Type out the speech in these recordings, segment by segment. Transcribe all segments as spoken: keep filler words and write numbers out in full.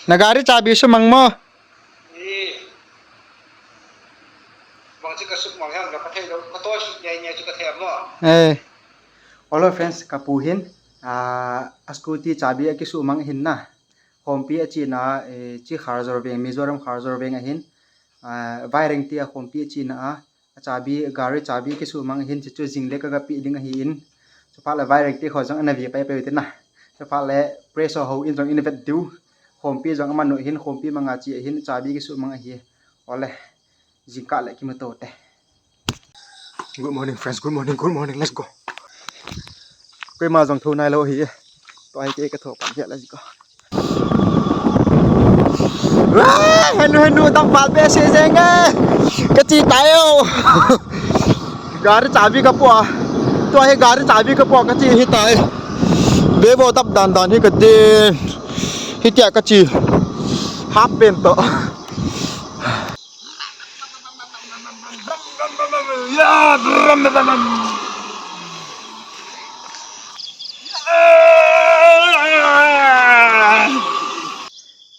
Na gari chabi sumang mo. Eh. Bang chu ka sumang hiam ka thei lo, ka to suk nyai nyai chu ka thei mo. Eh. Hello friends, ka pu hin, ah, a scooty chabi akisumang hin na. Khompi a chena, eh, chi Kharjor veng, Mizoram Kharjor veng ahin. Ah, Vairengte a khompi a chena a. A chabi, gari chabi kisumang hin, chu chu jing le ka ga pi ding ahin. Chuphat le Vairengte kho jong ana ve pai pai ute na. Chuphat le press ho in jong in vet diu. Khompi jong aman u hin, khompi manga chi ahin, chabi kisumang ahi. Ole. Jingkah le kimuto te. Good morning, friends. Good morning, good morning. Let's go. Koima jong tho nai lo hi. Tua hi kei ka tho pan hi, let's go. Wah, henu, henu, tam pal pe se jeng e. Ka chi tai o. Gari chabi ka pua. Tua hi gari chabi ka pua ka chi hi tai. Bebo tap dan dan hi ka din. Hitia ka chi. Half pant to.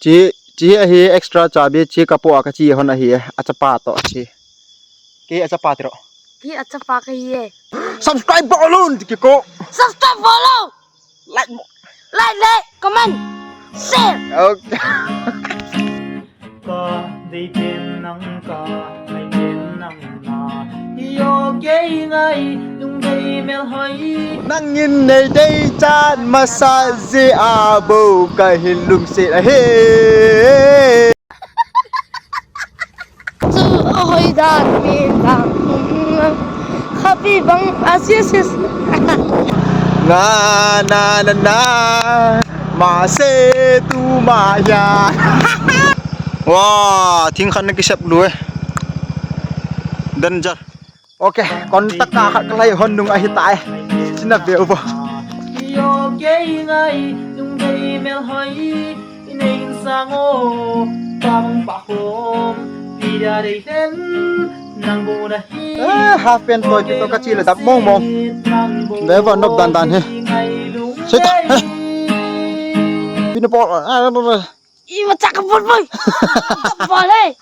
Chi, chi ahi extra chabi, chi ka pua ka chi hon ahi, achapa to chi. Kei achapa tiro. Kei achapa kahi e. Subscribe bol un, kiko. Subscribe bol un. Like mo. Like, like, comment, share. Okay. Ka dei pen nang ka, ngai pen nang na. Yo kei ngai, lung dei mel hoi. Nangin nei dei chan masa ji a bo ka hin lungset ahi. Chu ahoi dan mi dan. Khapi bang asis is. Na, na, na, na. Ma se tu ma ya. Wa, thing khan na kisep lu e. Danger. Okay, kon taka khat kalai hon nung ahi tai. China veu bo. Yo kei ngai, lung dei mel hoi. Ineng sango, pang pahom, pida dei ten, nang bo na hi. Eh, half pant toh kito ka chi le dap mong mong. Ve va nop dan dan he. Seta, eh. Pina por, ah, ah, ah. I ma chak bol bol. Bol he.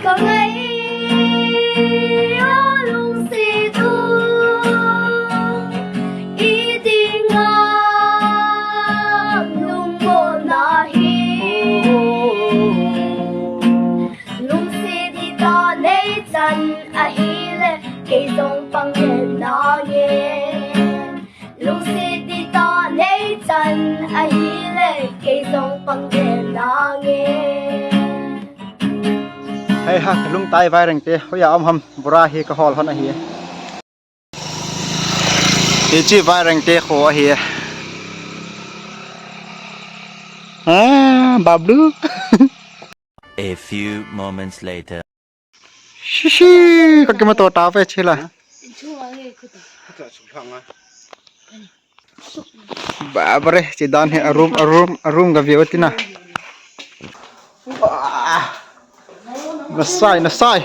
Ka ngai o lungset u, i dinga lungmonna hi. Lungset hi ta nei chan ahile, kei jong pang le nange. Lungset hi ta nei chan ahile, kei jong pang le nange. Hei ha, ka lung tai Vairengte, hoiya um ham, bora hi ka hol hon ahi. Hichi Vairengte kho ahi. Ah, Bablu. A few moments later. Shishi, ka kima to ta ve chila. Babre, chi dan he a room, a room, a room ga view tina. Nasai, nasai.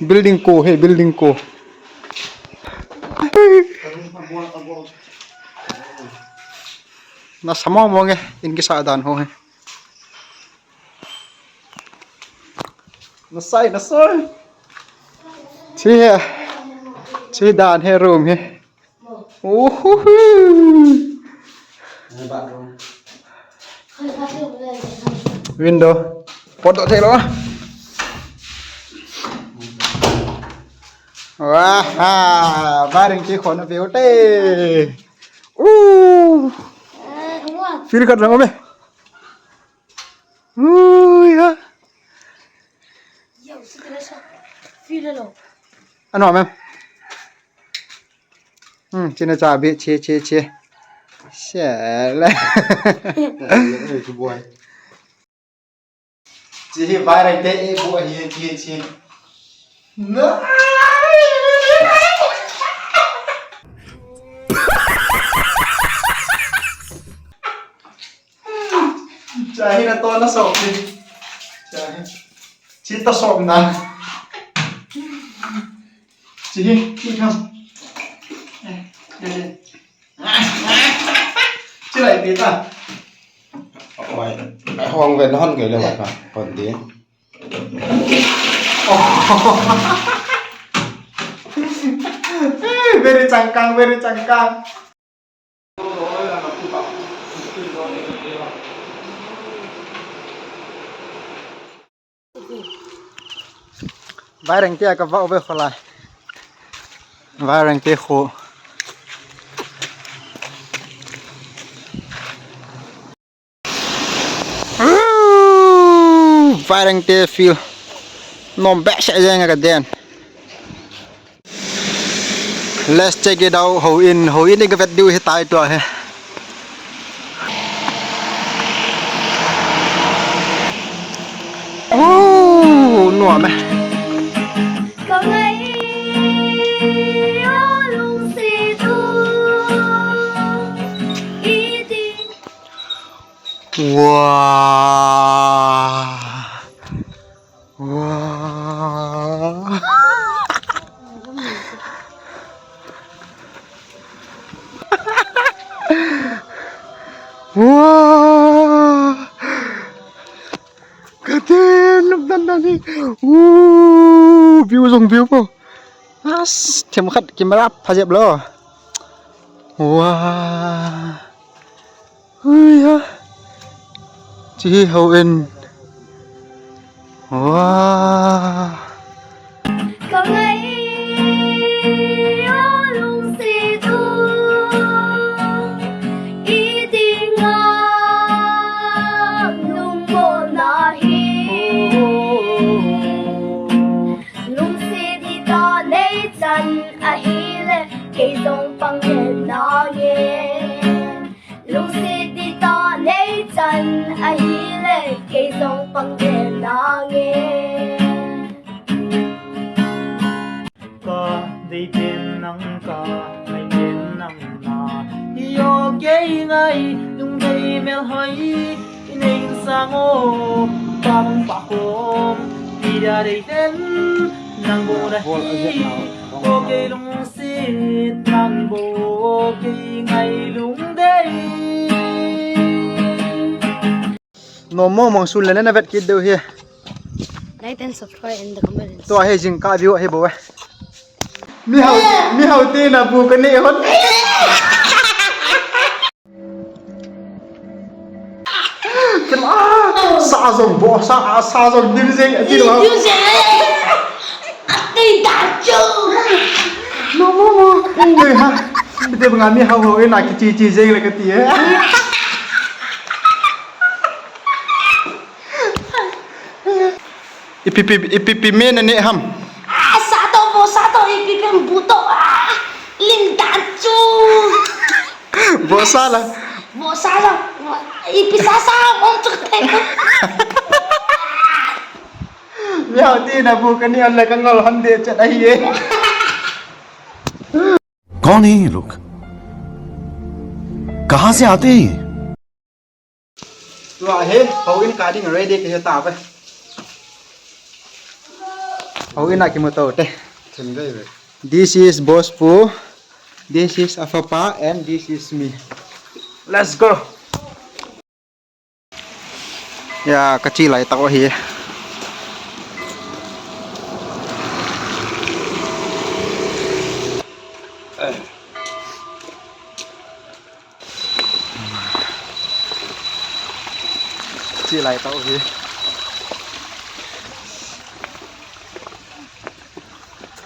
Building ko he, building ko. Nasa mo mo nge, in kisa dan ho he. Nasai, nasai. Chi he. Chi dan he room he. Uhuhu. Window. Pot thei lo. Wah, ha. Vairengte khon a view te. Uh. Feel khat lang me. Ui ha. Ano mem. Hmm, china chabi che che che. Sele. Chi hi Vairengte e bu ahi chi chi. Chahi na to na sok ni. Chahi. Chi to sok na. Chi hi, chi ham. Eh, eh, eh. Lai ti ta. Oi, hong ven hon kei le ka, kon ti. Very changkang, very changkang. Vairengte a ka vah uve kholai. Vairengte kho. Vairengte field. Nom behseh jeng a ka den. Let's check it out. Houin, houin i ka vet diu hi tai tua hi. Oh, nuam e. Wow. Wow. Wow. Katin, nop dan dan hi. Wow. View jong view po. As, themkhat camera phajep lou. Wow. Ui ha. Chi houin. Wow. Lungset hita nei chan ahile, kei jong pang den nange. Lungset hita nei chan ahile, kei jong pang den nange. Ka dei pen nang, ka ngai pen nang na. Yo kei ngai lungdei melhoi. Inei sang o, pang pa khom, pi dia dei ten, nang bou na hi, o kei lungset, nang bou, o kei ngai lungdei. Nom mong mong sun le na vet kit diu hi. Like and subscribe and the comment. Tua hi jingkah view hi bou e. Mihao, mihao te na bu ka ne hon. Ken a, sa jong bo, sa, sa jong dim jeng, ati lo. Dim jeng le. Ati da chu. No, no, no. Ui, ha. Bide banga mihao houin a kichi chi jeng le kati e. Ipi pi, ipi pi me na ne ham. Ah, sa to bo, sa to ipi pi bu to. Ah, lim dan chu. Bo sa la. Bo sa la. Ipi sa sa om chu te. Mihao te na bu ka ne hon le ka ngol hon de chat ahi e. कौन है ये लोग? कहां से आते हैं ये? Tua hi, houin kah ding ready kahi tauve. Houin a kimu tou te. Thim dei ve. This is Boss Pu. This is Afapa and this is me. Let's go. Ya, ka chi lai tau hi. Chi lai tau hi.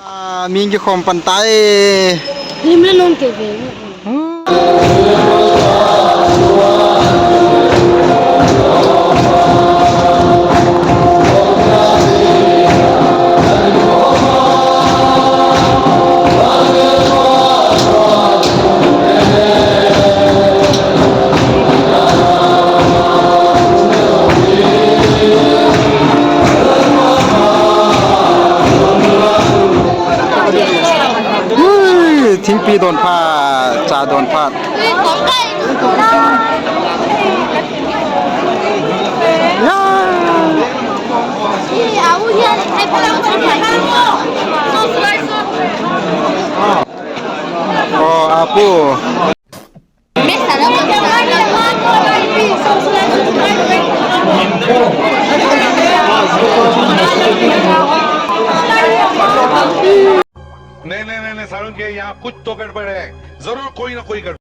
Ah, mi kikhom pan tai. Lim le long kei ve. Ui, thingpi don phat, cha don phat. Ya. Oh, apu. नहीं, नहीं, नहीं, नहीं, सारुण के यहाँ कुछ तो गड़बड़ है, जरूर कोई ना कोई गड़बड़।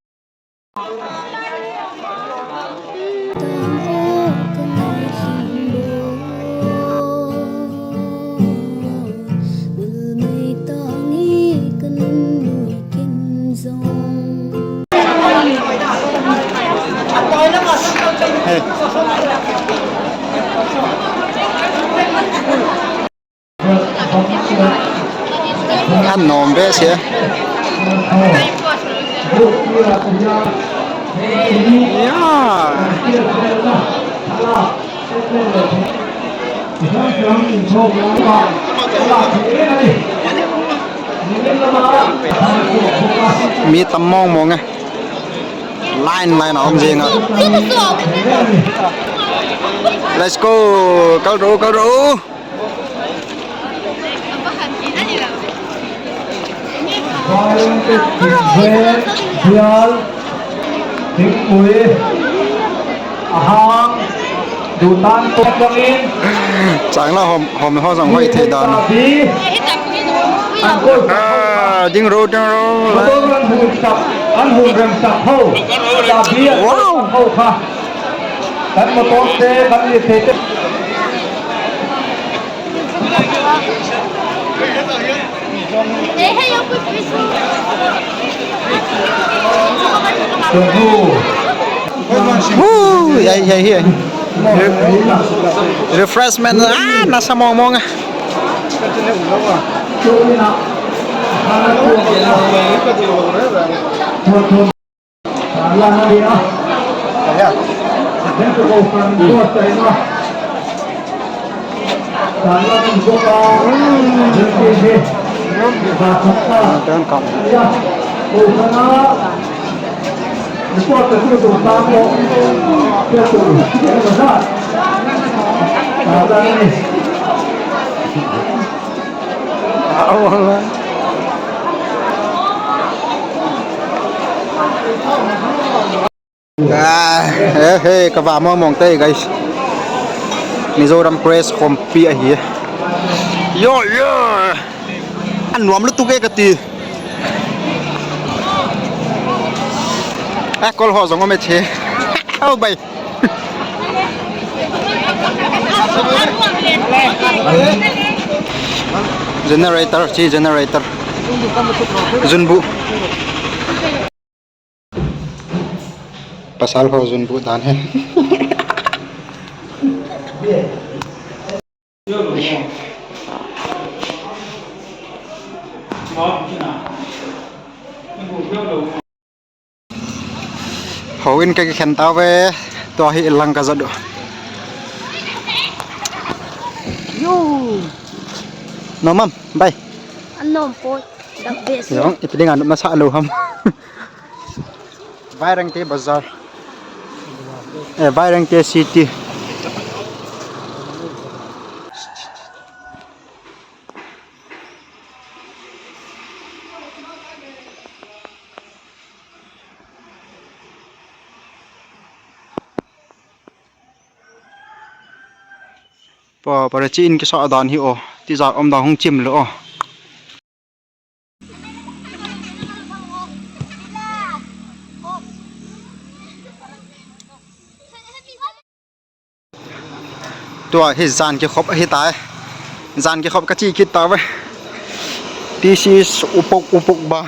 An nom behseh. Ya. Mi tam mong mong e. Line, line a um jing a. Let's go. Kal ro, kal ro. Chang la hom, hom ho jong hoi thei dan. Ah, ding ro, ding ro. Wow. Woo! Ai, ai, ai. Re-, refreshment, ah, nasa mong mong a. Ah, eh, eh, ka va mong mong te, guys. Mizoram Press khompi ahi. Yo, yo. An nuam lutuk e kati. Eh, kol ho jong um e che. Au bai. Generator, chi generator. Junbu. Pasal ho junbu dan he. Houin ka kikhen tauve, tua hi ilang ka jot u. Yo. Nom am, bai. An nom poi, dak be si. Jong, ipi dinga nop nasa lou ham. Vairengte Bazar. Eh, Vairengte City. Pa, pa, chi in kisa dan hi o. Tijat um dan hung chim lou o. Tua hi jan kikhop ahi tai. Jan kikhop ka chi kit tauve. This is upok upok ba.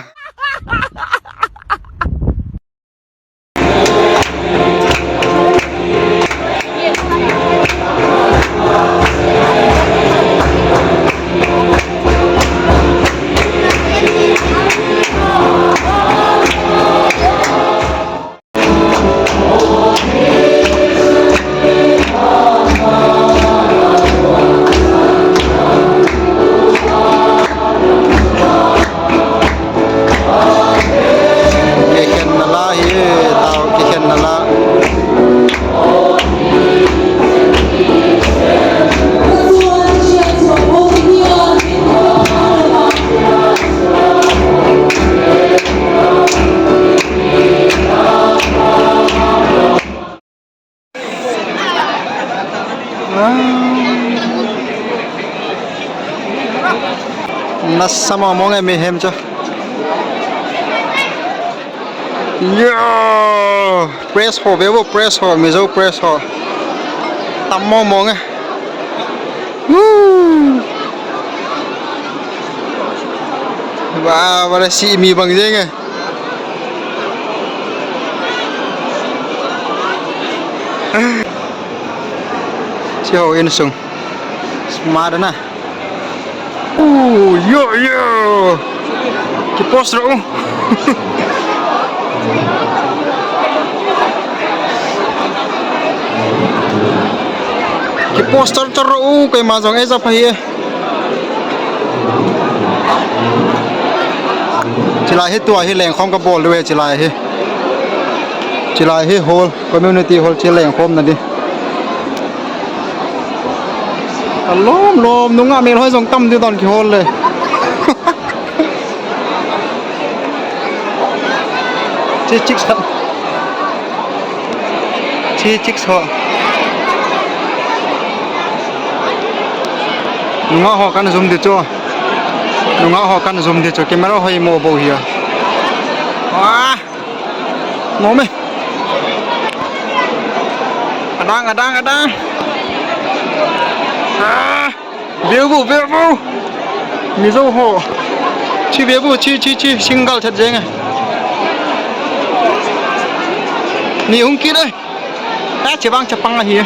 Nasa mong mong e mihem chu. Yo! Press ho, vevo press ho, Mizo press ho. Tam mong mong e. Woo! Ba, ba la si mi bang jeng e. Chi ho insung. Smart na. Uh, yo, yo. Ki post ro. Ki poster char ro, uh, keima jong e ja pha hi e. Chilai hi tua hi lengkhom kabol diu e, chilai hi. Chilai hi hall, community hall chi lengkhomna di. Alom lom, nunga melhoi jong tam di don kihol le. Chi chik sa. Chi chik so. Nunga ho kana zoom di chu. Nunga ho kana zoom di chu. Camera hoi mo bo hi a. Wah! Nom e. Adang, adang, adang. Ah! Vevo, vevo. Mizo ho. Chi vevo, chi, chi, chi. Single chat jeng e. Ni hung kit e. A, chi vang chapang ahi. A,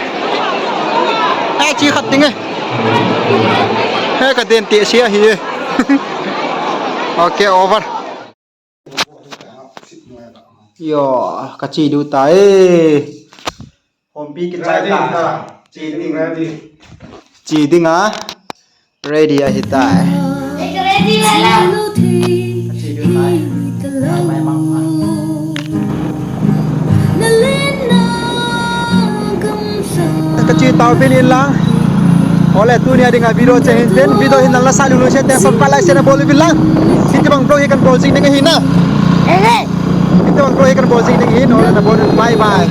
chi khat ding e. He ka den te si ahi. Okay, over. Yo, ka chi diu tai. Hompi kichai ta. Chi ding. Chi ding a. Ready ahi tai. Ka chi diu tai. Ka chi tau pin in lang. Ole, tunia dinga video che hin tin, video hi nala sa lulu che te, subscribe, like, share na bol uvin lang. Hiti bang vlog hi kan bol jing ding ahi na. Hiti bang vlog hi kan bol jing ding ahi, ole na bol, bye bye.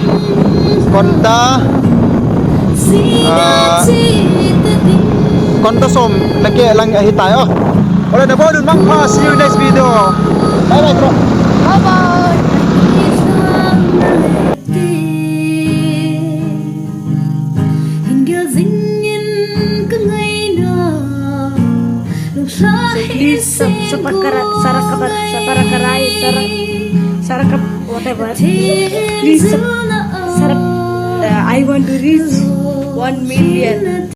Konta, ah, konta som lake lang ahi tai o. Ole na bol, mangpha, see you next video. Bye bye, bro. Bye bye. Hingil jingin ka ngaina. So please sub-, subscribe, sarakaba-, sabarakarai, sarak-, sarakab-, whatever. Please sub-, sarab-, uh, I want to reach one million.